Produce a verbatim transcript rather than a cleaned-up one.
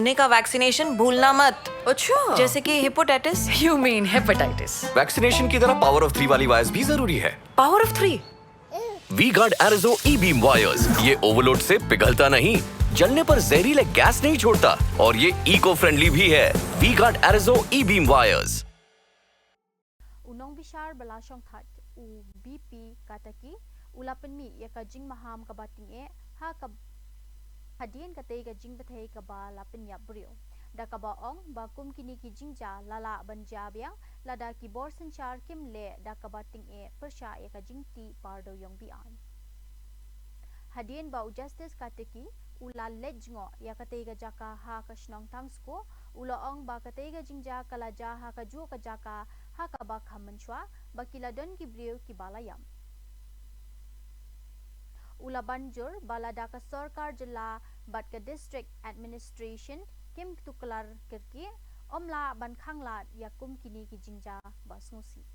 गन्ने का वैक्सीनेशन भूलना मत। अच्छा। जैसे कि hepatitis. You mean hepatitis? Vaccination की तरह पावर ऑफ थ्री वाली वायर्स भी जरूरी है। Power of three. V guard एरिजो ई बीम वायर्स, ये ओवरलोड से पिघलता नहीं, जलने पर जहरीले गैस नहीं छोड़ता और ये इको फ्रेंडली भी है। वी गार्ड एरिजो ई beam wires. U nongbishar ba la shongthait u B P Kataki u la pynmih ïa ka jingmaham kaba tyngeh ha ka hadien katei ka jingpyrthei kaba la pynïap briew, da kaba ong ba kum kine ki jingjia la lah ban jia biang lada ki bor synshar kim leh da kaba tyngeh pyrshah ïa ka jingtih par dewïong be-aiñ. Hadien ba u Justice Kataki u la leit jngoh ïa katei ka jaka ha ka shnong Tangsko, u la ong ba katei ka jingjia ka la jia ha kajuh ka jaka ha kaba kham mynshuwa ba ki la don ki briew kiba la ïap. U la ban jur ba lada ka sorkar jylla bad ka district administration kim tuklar kyrkieh, ym lah ban khanglad ïa kum kine ki jingjia ba sngewsih.